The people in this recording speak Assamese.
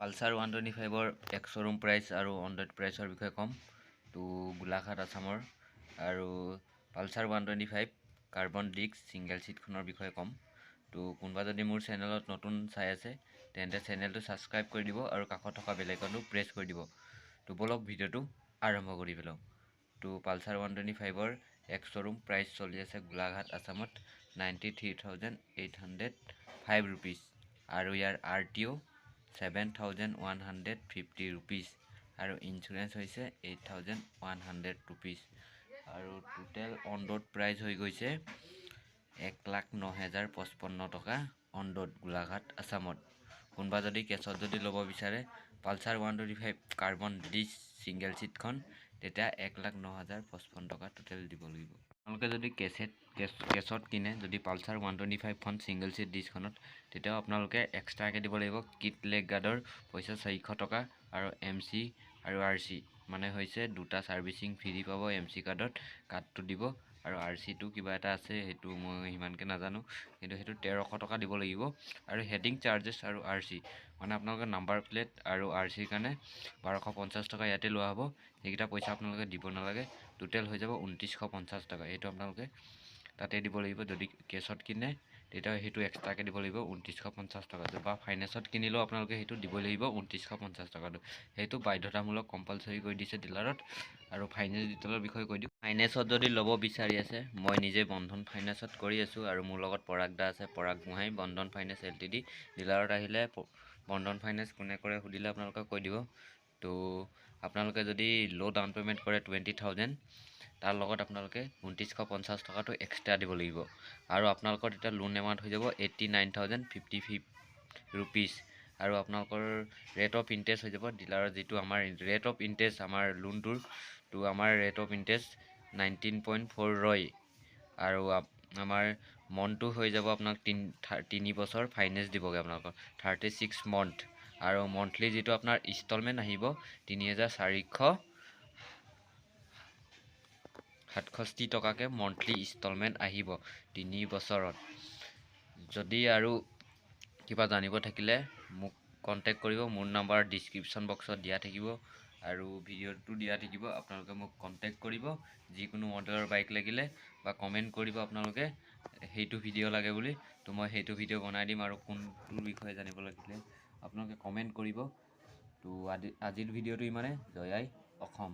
পালচাৰ 125ৰ এক্স শ্ব'ৰুম প্ৰাইচ আৰু অন ৰোড প্ৰাইচৰ বিষয়ে ক'ম। তো গোলাঘাট আছামৰ আৰু পালচাৰ 125 কাৰ্বন ডিস্ক ছিংগল ছিটখনৰ বিষয়ে ক'ম। তো কোনোবা যদি মোৰ চেনেলত নতুন চাই আছে, তেন্তে চেনেলটো ছাবস্ক্ৰাইব কৰি দিব আৰু কাষত থকা বেল আইকনটো প্ৰেছ কৰি দিব। তো ব'লক, ভিডিঅ'টো আৰম্ভ কৰি পেলাওঁ। তো পালচাৰ 125ৰ এক্স শ্ব'ৰুম প্ৰাইচ চলি আছে গোলাঘাট আছামত ₹93,805 আৰু ইয়াৰ RTO ₹7,150 আৰু ইঞ্চুৰেঞ্চ হৈছে ₹8,100 আৰু টোটেল অন ৰোড প্ৰাইচ হৈ গৈছে 1,09,055 টকা অন ৰোড গোলাঘাট আছামত। কোনোবা যদি কেছত যদি ল'ব বিচাৰে পালচাৰ 125 কাৰ্বন ডিস্ক ছিংগল ছিটখন, তেতিয়া 1,09,055 টকা টোটেল দিব লাগিব। আপোনালোকে যদি কেছত কিনে যদি পালচাৰ 125খন ছিংগল ছিট ডিস্কখনত, তেতিয়াও আপোনালোকে এক্সট্ৰাকৈ দিব লাগিব কিট লেগ গাৰ্ডৰ পইচা 400 টকা আৰু এমচি আৰু আৰচি, মানে হৈছে দুটা ছাৰ্ভিচিং ফ্ৰী পাব। এমচি কাৰ্ডত কাৰ্ডটো দিব আৰু আৰচিটো কিবা এটা আছে, সেইটো মই সিমানকৈ নাজানো, কিন্তু সেইটো 1300 টকা দিব লাগিব। আৰু হেডিং চাৰ্জেছ আৰু আৰচি, মানে আপোনালোকে নাম্বাৰ প্লেট আৰু আৰচিৰ কাৰণে 1250 টকা ইয়াতে লোৱা হ'ব। সেইকেইটা পইচা আপোনালোকে দিব নালাগে। টোটেল হৈ যাব 2950 টকা। এইটো আপোনালোকে তাতে দিব লাগিব। যদি কেছত কিনে, তেতিয়া সেইটো এক্সট্ৰাকৈ দিব লাগিব 2950 টকাটো, বা ফাইনেন্সত কিনিলেও আপোনালোকে সেইটো দিবই লাগিব 2950 টকাটো। সেইটো বাধ্যতামূলক, কম্পালচৰি কৰি দিছে ডিলাৰত। আৰু ফাইনেন্স ডিটেইলৰ বিষয়ে কৈ দিওঁ। ফাইনেন্সত যদি ল'ব বিচাৰি আছে, মই নিজে বন্ধন ফাইনেন্সত কৰি আছোঁ আৰু মোৰ লগত পৰাগ দা আছে, পৰাগ গোহাঁই, বন্ধন ফাইনেন্স এলটিডি। ডিলাৰত আহিলে বন্ধন ফাইনেন্স কোনে কৰে সুধিলে আপোনালোকে কৈ দিব। তো আপোনালোকে যদি ল' ডাউন পে'মেণ্ট কৰে 20,000, তাৰ লগত আপোনালোকে 2950 টকাটো এক্সট্ৰা দিব লাগিব আৰু আপোনালোকৰ তেতিয়া লোন এমাউণ্ট হৈ যাব ₹89,055 আৰু আপোনালোকৰ ৰেট অফ ইণ্টাৰেষ্ট হৈ যাব ডিলাৰৰ যিটো আমাৰ ৰেট অফ ইণ্টাৰেষ্ট আমাৰ লোনটোৰ, তো আমাৰ ৰেট অফ ইণ্টাৰেষ্ট 19.4 ৰয় আৰু আমাৰ মন্থটো হৈ যাব আপোনাক 3 বছৰ ফাইনেন্স দিবগৈ আপোনালোকৰ 36 মন্থ আৰু মন্থলি যিটো আপোনাৰ ইনষ্টলমেণ্ট আহিব 3467 টকাকৈ মন্থলি ইনষ্টলমেণ্ট আহিব 3 বছৰত। যদি আৰু কিবা জানিব থাকিলে মোক কণ্টেক্ট কৰিব। মোৰ নাম্বাৰ ডিছক্ৰিপশ্যন বক্সত দিয়া থাকিব আৰু ভিডিঅ'টো দিয়া থাকিব। আপোনালোকে মোক কণ্টেক্ট কৰিব যিকোনো মডেলৰ বাইক লাগিলে বা কমেণ্ট কৰিব আপোনালোকে সেইটো ভিডিঅ' লাগে বুলি, তো মই সেইটো ভিডিঅ' বনাই দিম। আৰু কোনটোৰ বিষয়ে জানিব লাগিলে আপোনালোকে কমেণ্ট কৰিব। তো আজিৰ ভিডিঅ'টো ইমানে। জয় আই অসম।